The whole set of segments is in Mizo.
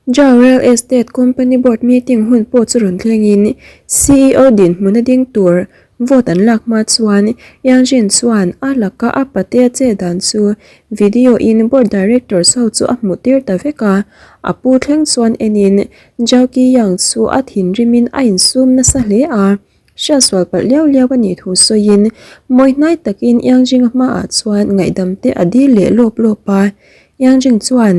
Jao Real Estate Company Board meeting hun pawh chu rawn thlengin CEO dinhmun a ding tur vote an lak hma chuan Yang Jin chuan a laka a patea che dan chu video in Board Directors ho chu a hmuh tir ta vek a, a pu thleng chuan enin Zhao Qiyang chu a thinrimin a insum nasa hle a. Hriatsual palh liau liau a nih thu sawiin mawi hnai takin Yang Jinga hmaah chuan ngaihdam te a dil leh lawp lawp a, Yang Jing chuan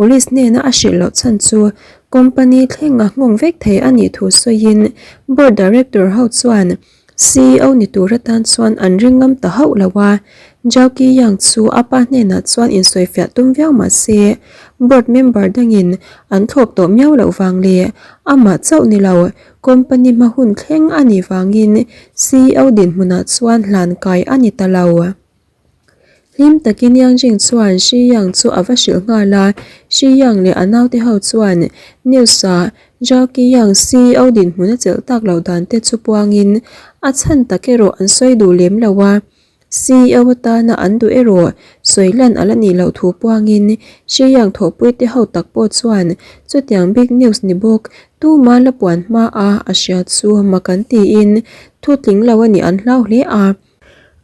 Police hnena a hrilh loh chhan chu company thleng a nghawng vek thei a nih thu sawiin Board Director ho chuan CEO ni tur atan chuan an ring ngam ta hauh lo a, Zhao Qiyang chu a pa hnenah chuan insawifiah tum viau mah se Board member dangin an thlawp tawh miau loh vang leh amah chauh ni lo Company hma hun thleng a nih vangin CEO dinhmunah chuan hlan kai a ni ta lo. Hlim takin Yang Jing chuan Shi Yang chu a va hrilh nghal a, Shi Yang leh a naute ho chuan news ah Zhao Qi Yang CEO dinhmun a chelh tak loh dan te chu puangin a chhan tak erawh an sawi duh lem lo a. CEO atana an duh erawh sawi lan a la nih loh thu puangin Shi Yang thawhpui te ho tak pawh chuan chutiang big news ni bawk tuma la puan hma a a hria chu mak an tiin thu tling lo a nih an hlau hle a.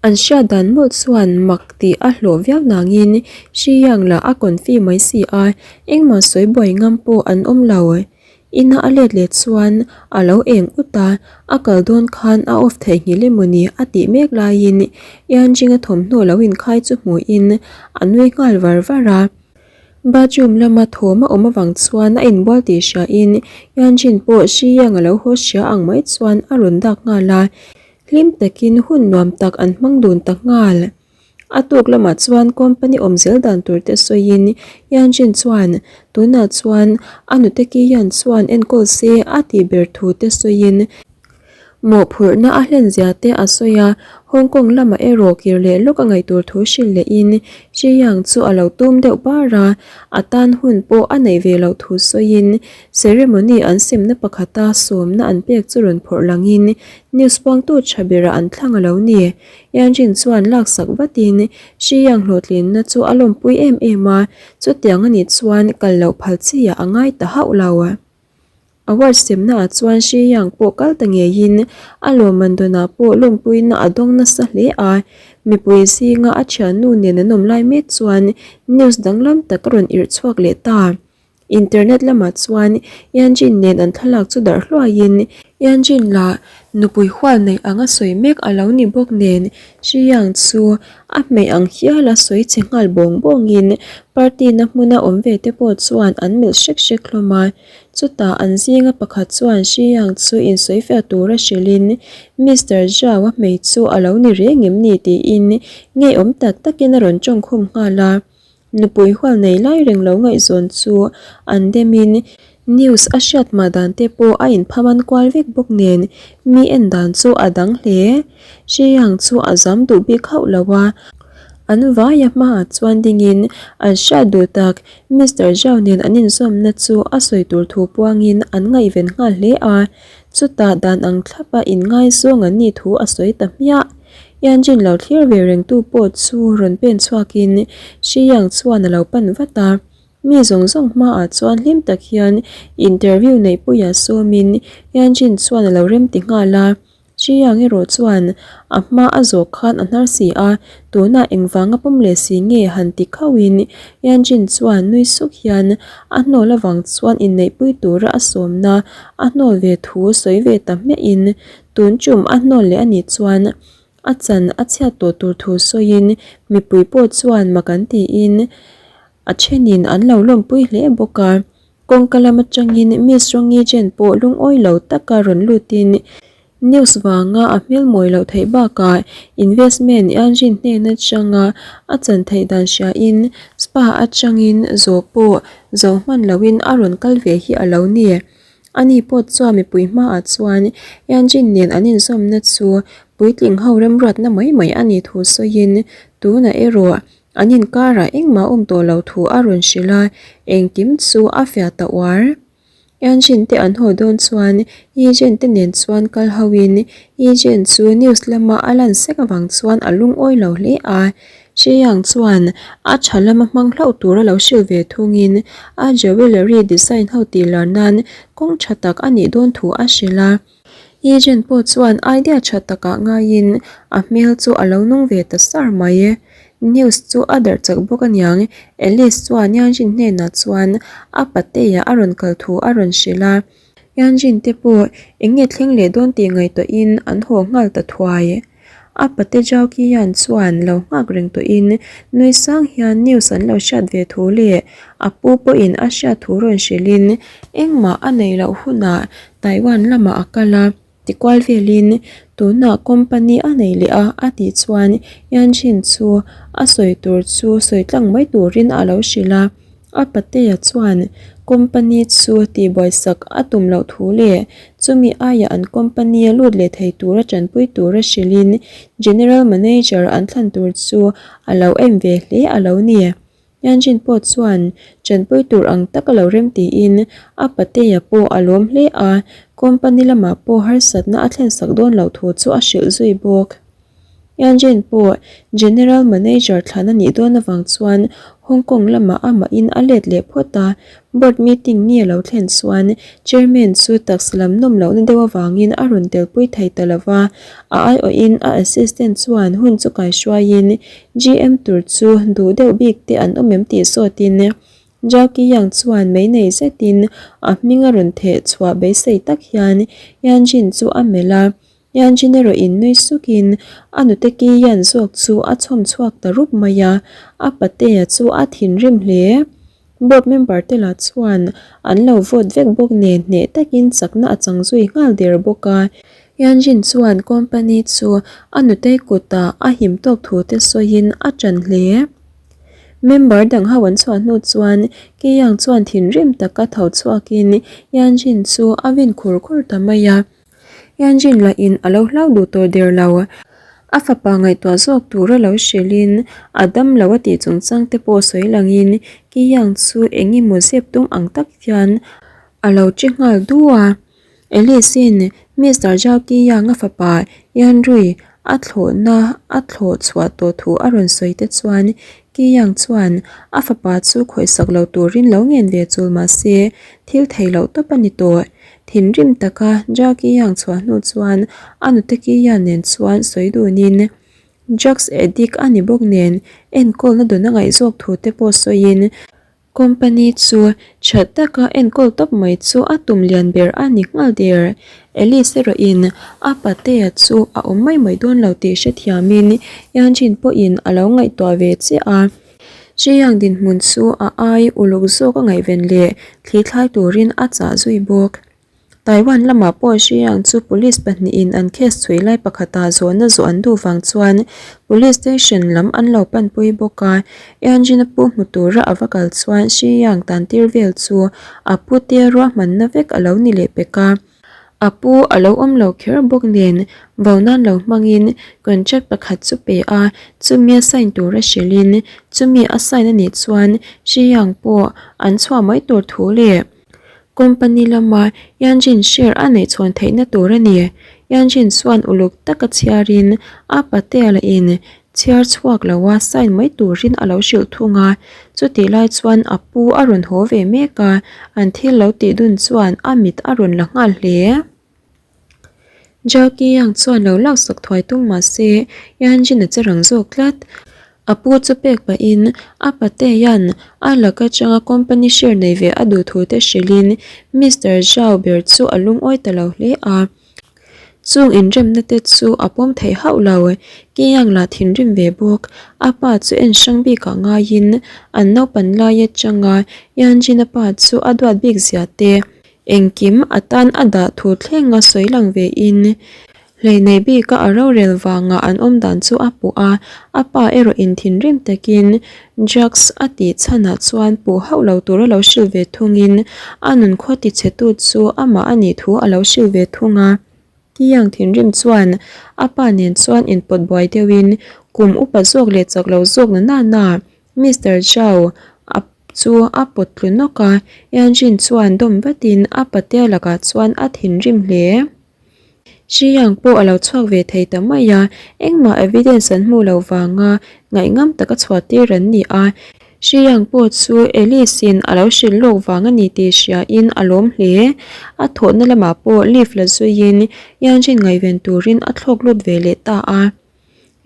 An hriat dan mawlh chuan mak tih a hlawh viau nangin Shi Yang lah a confi mai si a, engmah sawi buai ngam pawh an awm lo. Ina a let leh chuan a lo eng ut a, a kal dawn khan a off theihnghilh emaw ni a tih mek laiin Yanjing-a thawmhnaw lo inkhai chu hmuhin a nui nghal var var a. Bathroom lama thawm a awm avang chuan a inbual tih hriain Yanjin pawh Shi Yang a lo haw hria ang mai chuan a rawn dak nghal a, hlim takin hun nuam tak an hmang dun ta nghal. A tuk lamah chuan company awm zel dan tur te sawiin Yanjin chuan tunah chuan a nute ki hian chuan enkawl se a tih ber thu te sawiin mawhphurhna a hlen zia te a sawi a, Hong Kong lamah erawh kir leh lawk a ngaih tur thu hrilh lehin Shi Yang chu a lo tum deuh bar a, a tan hun pawh a neih ve loh thu sawiin ceremony an semna pakhata sawmna an pek chu rawn phawrh langin news puangtu tha berah an thlang a lo ni. Yanjin chuan laksak vatin Shi Yang hlawhtlinna chu a lawmpui em em a, chutiang a nih chuan kal loh phal chi ah a ngai ta hauh lo. Award semna ah chuan Shi Yang pawh kal ta ngeiin a lawmman dawnah pawh lawmpuina a dawng nasa hle a, mipui zinga a thiannu nen an awm lai mek chuan news danglam tak a rawn irh chhuak leh ta. Internet lamah chuan Yanjin nen an thlalak chu darh hluaiin Yanjin lah nupui hual neih anga sawi mek a lo ni bawk nen Shi Yang chu a hmei ang hial a sawi che nghal bawng bawngin party na hmuna awm ve te pawh chuan an melh hrek hrek hlawm a. Chutah an zinga pakhat chuan Shi Yang chu insawi fiah tura hrilhin Mister Zhao a hmei chu a lo ni reng em ni tiin ngeiawm tak takin a rawn tawngkhum nghal a. Nupui hual nei lai reng lo ngaihzawn chu an demin news a hriat mah dan te pawh a inphaman kual vek bawk nen mi en dan chu a dang hle. Hriyang chu a zam duh bik hauh lo a, an vaia hmaah chuan dingin an hriat duh tak Mister Zhao nen an inzawmna chu a sawi tur thu puangin an ngaihven nghal hle a, chutah dan ang thlapa inngaizawng an nih thu a sawi ta hmiah. Yanjin lo thlir ve rengtu pawh chu rawn pen chhuakin Shi Yang chuan a lo pan vat a. Mi zawng zawng hmaah chuan hlim tak hian interview neihpuia sawmin Yanjin chuan a lo remti nghal a. Shi Yang erawh chuan a hma a zawh khan a hnar si a, tunah engvanga pawm leh si nge han ti khauhin Yanjin chuan nui suk hian a hnawl avang chuan inneihpui tura a sawmna a hnawl ve thu sawi ve ta hmiahin Tun tum a hnawl leh a nih chuan a chan a chhiat tawh tur thu sawiin mipui pawh chuan mak an tiin a thenin an lo lawmpui hle bawk a. Kawngka lam atangin Miss Rongi Jen pawh lungawi lo taka rawn lutin news vanga a hmel mawi loh theih bakah investment Yanjin hnen atanga a chan theih dan hriain spa atangin zawh pawh zo hman loin a rawn kal ve hi a lo ni. Ani pawh chuan mipui hmaah chuan Yanjin nen an inzawmna chu puitling ho remruatna mai mai a nih thu sawiin tunah erawh an inkarah engmah awm tawh lo thu a rawn hrilh a, engkim chu a fiah ta uar. Yanjin te an haw dawn chuan Yijin te nen chuan kal hoin Yijin chu news lama a lan sek avang chuan a lungawi lo hle a. Sheyang chuan a tha lama hmang hlauh tura lo hrilh ve thungin a jewellery design ho tih lar nan kawng tha tak a nih dawn thu a hrilh a. Agent pawh chuan idea tha takah ngaiin a hmel chu a lo nung ve ta sar mai. News chu a darh chak bawk aniang, Alice chuan Yanjin hnenah chuan a patea a rawn kal thu a rawn hrilh a. Yanjin te pawh eng nge thleng leh dawn tih ngaihtuahin an haw nghal ta thuai. A pate Zhao Qian chuan lo nghak reng tawhin nui sang hian news an lo hriat ve thu leh a pu pawhin a hriat thu rawn hrilhin engmah a neih loh hunah Taiwan lamah a kal a, tikual velin tunah company a nei leh a a tih chuan Yanjin chu a sawi tur chu sawi tlang mai turin a lo hrilh a. A patea chuan company chu tihbuaisak a tum loh thu leh chumi aiah an company a lut leh thei tura tanpui tura hrilhin General Manager an thlan tur chu a lo em ve hle a lo ni. Yanjin pawh chuan tanpui tur ang tak a lo rem tiin a patea pawh a lawm hle a, company lamah pawh harsatna a thlensak dawn loh thu chu a hrilh zui bawk. Yanjin pawh General Manager thlan a nih dawn avang chuan Hong Kong lamah amahin a let leh phawt a, Board meeting ni a lo thlen chuan Chairman chu taksa lam nawm lohna deuh avangin a rawn telpui thei ta lo va, a aiawhin a assistant chuan hun chu kaihruaiin GM tur chu duh deuh bik te an awm em tih zawtin Zhao Qiyang chuan mei nei zetin a hming a rawn theh chhuah beisei tak hian Yanjin chu a melh a. Yanjin erawh in nui sukin a nute ki Yan zawk chu a chhawm chhuak ta rup mai a, a patea chu a thinrim hle. Board member te lah chuan an lo vote vek bawk nen hneh takin chakna a chang zui nghal der bawk a. Yanjin chuan company chu a nutei kutah a him tawk thu te sawiin a ṭan hle. Member dang ho an chhuah hnu chuan Keyang chuan thinrim taka tho chhuakin Yanjin chu a vin khur khur ta mai a. Yanjin lahin a lo hlau duh tawh der lo. A fapa ngaihtuah zawk tura lo hrilhin a dam lo a tih chungchang te pawh sawi langin Kiyang chu eng emaw zep tum ang tak hian a lo che nghal du a. Alice-in Mister Zhao Kiyang-a fapa Yanrui a thlawhna a thlawh chhuah tawh thu a rawn sawi te chuan Kiyang chuan a fapa chu khawihsak lo turin lo ngen ve chul mahse thil theih loh tawp a ni tawh. Thinrim taka Jackie Yang chhuah hnu chuan a nute Kiya nen chuan sawi dunin drugs addict a ni bawk nen enkawlna dawn a ngaih zawk thu te pawh sawiin company chu tha taka enkawl tawp mai chu a tum lian ber a ni nghal der. Alice erawhin a patea chu a awm mai mai dawn lo tih hrethiamin Yanjin pawhin a lo ngaihtuah ve chiah a. Zhiyang dinhmun chu a ai uluk zawk a ngaihven leh thli thlai turin a chah zui bawk. Taiwan lamah pawh Zhiyang chu police pahnihin an case chhui lai pakhatah zawhna zawh an duh vang chuan police station lam an lo panpui bawk a. Yanjin-a pu hmu tura a va kal chuan Zhiyang tantir vel chu a pute ruahmanna vek a lo ni leh pek a. A pu a lo awm lo kher bawk nen vau nan lo hmangin contract pakhat chu pe a, chumi a sign tura hrilhin chumi a sign a nih chuan Xiyang pawh an chhuah mai tur thu leh company lama Yanjin share a neih chhawn theihna tur a ni. Yanjin chuan uluk taka chhiarin a patea lahin Chhiar chhuak lo a sign mai turin a lo hrilh thung a, chutih lai chuan a pu a rawn haw ve mek a, an thil lo tih dun chuan a mit a rawn la nghal hle. Zhao Qiyang chuan lo laksak thuai tum mah se Yanjin a che rang zawk tlat. A pu chu pek pahin a patea'n a lak atanga company share nei ve a duh thu te hrilhin Mister Zhao ber chu a lungawi ta lo hle a. Chung inremna te chu a pawm theih hauh lo. Keyang lah thinrim ve bawk. A pa chu en hrang bikah ngaiin an naupan lai atanga Yanjin-a pa chu a duat bik zia te, engkim a tan a dah thu thlenga sawi lang vein hleihneih bika a rorel vanga an awm dan chu a puh a. A pa erawh in thinrim takin Drugs a tih chhanah chuan puh hauh lo tur a lo hrilh ve thungin a nun khaw tichhetu chu amah a nih thu a lo hrilh ve thung a. Kiyang thinrim chuan a pa nen chuan inpawt buai deuhin kum upa zawk leh chak lo zawk na nana Mister Zhao a chu a pawt tlu nawk a, Yanjin chuan dawm vatin a patea lakah chuan a thinrim hle. Xiyang pawh a lo chhuak ve thei ta mai a, engmah evidence an hmuh loh vanga ngaihngam taka chhuah tir an ni a. Xiyang pawh chu Alice in a lo hrilh lawk vang a ni tih hriain a lawm hle. A thawhna lamah pawh leave la zuiin Yanjin ngaihven turin a thlawk lut ve leh ta a.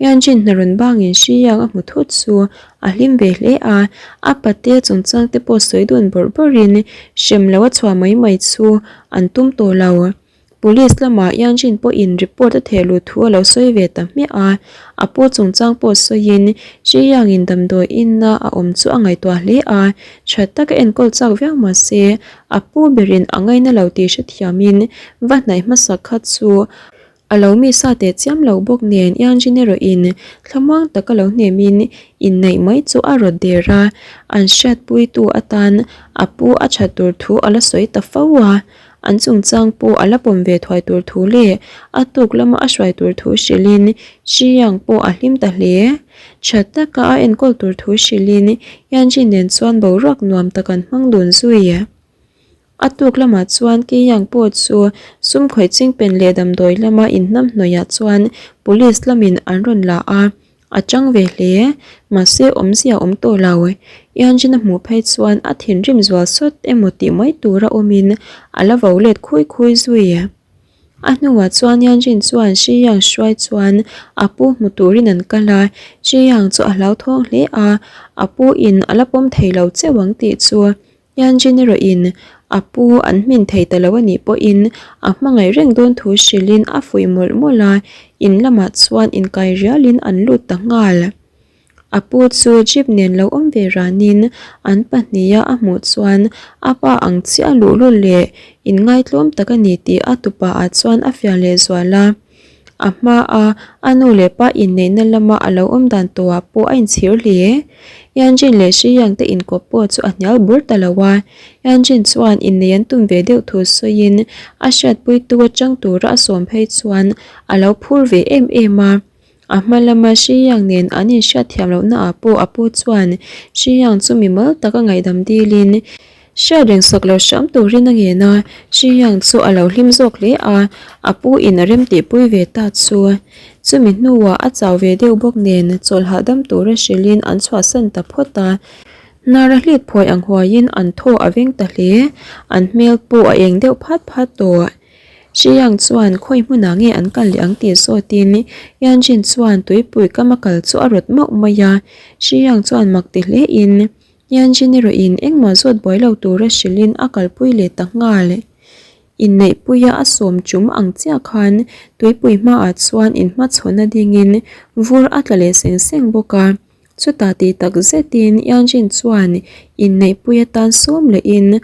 Yanjin hna rawn bangin Xiyang a hmu thut chu a hlim ve hle a, a pate chungchang te pawh sawi dun bawrh bawrhin hrem lo a chhuah mai mai chu an tum tawh lo. Police lamah Yanjin pawhin report a theh luh thu a lo sawi ve ta hmiah a, a pu chungchang pawh sawiin Xiyangin damdawi inna a awm chu a ngaihtuah hle a, tha taka enkawl chak viau mahse a pu berin a ngaina lo tih hrethiamin va hnaih hmasak kha chu A lo mi sa teh chiam lo bawk nen Ianjin erawhin thlamuang taka lo hnemin inneih mai chu a rawt der a, an hriatpuitu atan a pu a that tur thu a la sawi ta fo a, an chungchang pawh a la pawm ve thuai tur thu leh a tuk lama a hruai tur thu hrilhin Xiyang pawh a hlim ta hle. Tha taka a enkawl tur thu hrilhin Ianjin nen chuan boruak nuam tak an hmang dun zui. A tuk lamah chuan Keyang pawh chu sum khawih chingpen leh damdawi lama inhnam hnuaiah chuan police lamin an rawn la a, a chang ve hle. Mahse awmzia awm tawh lo. Ianjin a hmuh phei chuan a thinrim zual sawt emaw tih mai tura awmin a la vo let khui khui zui. A hnuah chuan Ianjin chuan Xiyang hruai chuan a pu hmu turin an kal a, Xiyang chu a hlauthawng hle a, a pu in a la pawm thei lo cheu ang tih chu Yanjin erawhin a pu an hmin thei ta lo a nih pawhin a hmangaih reng dawn thu hrilhin a fuih mawlh mawlh a, in lamah chuan inkai rialin an lut ta nghal. A pu chu jeep nen lo awm ve ranin an pahniha a hmuh chuan a pa ang chiah luhlul leh inngaitlawm tak a ni tih a tupa ah chuan a fiah lehzual a. A hma a, a nu leh pa inneihna lama a lo awm dan tawhah pawh a inchhir hle. Yanjin leh Xiyang te inkawp pawh chu a hnial bur ta lo a. Yanjin chuan inneih an tum ve deuh thu sawiin a hriatpuitu atang tura a sawm phei chuan a lo phur ve em em a. A hma lama Xiyang nen an inhriat thiam lohna ah pawh a pu chuan Xiyang chu mimal taka ngaihdam dilin Hriat reng sak lo hram turin a ngen a, Xiyang chu a lo hlim zawk hle a, a pu in a rem tihpui ve ta chu. Chumi hnuah a chau ve deuh bawk nen chawlh hahdam tura hrilhin an chhuahsan ta phawt a. Hnar a hlit phawi ang huaiin an thaw a veng ta hle, an hmel pawh a eng deuh phat phat tawh. Xiyang chuan khawi hmunah nge an kal leh ang tih zawtin Yanjin chuan tuipui kam a kal chu a rawt mauh mai a, Xiyang chuan mak ti hlein Yanjin erawhin engmah zawt buai lo tura hrilhin a kalpui leh ta nghal. Inneihpuia a sawm chum ang chiah khan tuipui hmaah chuan inhmachhawn a dingin vur a tla leh seng seng bawk a. Chutah tih tak zetin Yanjin chuan inneihpui atan sawm lehin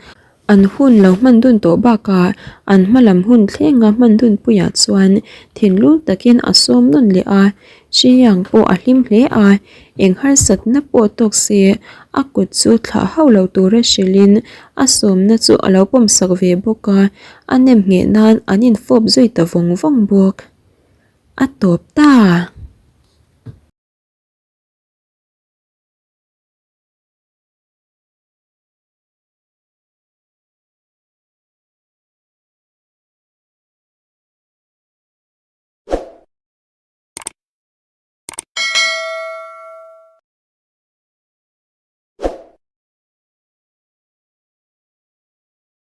An hun lo hman dun tawh bakah an hma lam hun thlenga hman dun puiah chuan thinlung takin a sawm nawn leh a, Xiyang pawh a hlim hle a, eng harsatna pawh tawk se a kut chu thlah hauh lo tura hrilhin a sawmna chu a lo pawmsak ve bawk a, a nem ngheh nan an infawp zui ta vawng vawng bawk. A tawp ta!